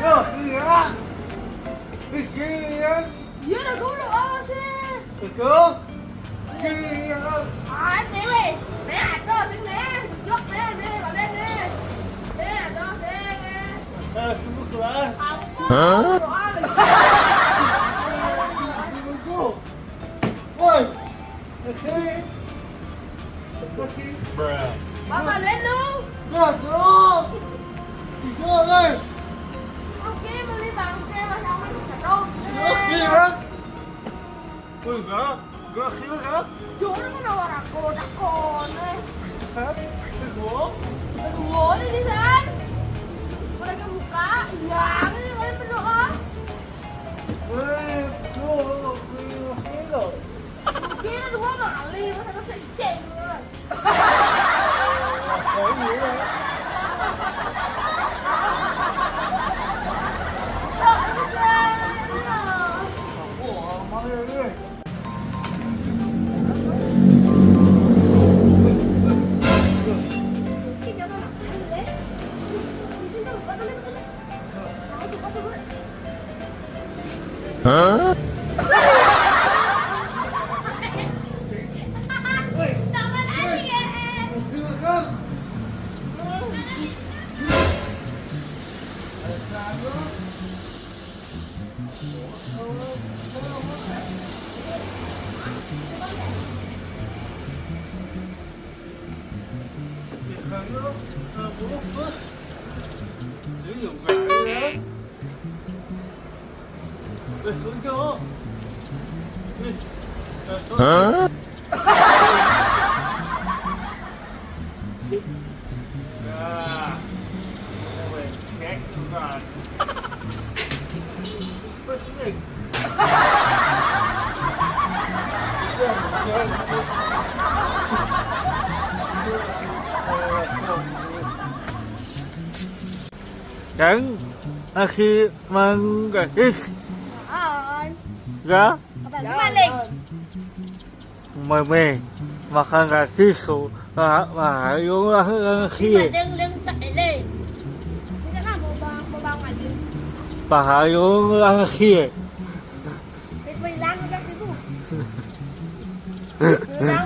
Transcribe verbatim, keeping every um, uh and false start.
Iya, udah gue udah awas ya. Betul? Iya. Ah, ini, weh. Nih, ada sini, nih. Blok, nih, nih, balik, nih. Nih, ada sini, nih. Eh, tunggu, keluar. Hah? Doa lagi. Tunggu. Woi. Oke. Oke. Bruh. Bapak Leno. Nah, no. Tiga, eh. Oke, beli bangke, Mas Aman bisa dong. Oke, ya. Woi, enggak. Enggak, enggak, enggak. Jangan mau nawar aku, takon, eh. Hah? Aduh. Aduh, ini di sana. Mereka buka, iya, ini kalian berdoa. Woi, tuh, woi, woi, woi. Kira dua kali, masa ada seceng, woi. Oh, iya. Wah, mana ini? Hah? Hah? Kan, akhi mangga. Ih. Apaan? Ga? Apaan? Maling. Meme, makan gratis, so, ma-, mahal yung lang, lang, si Madeng lang sa ele. Bisa ka mo ba, mo ba ang alim? Mahal yung lang, si, eh. Wait, may lang kasi ko. Wala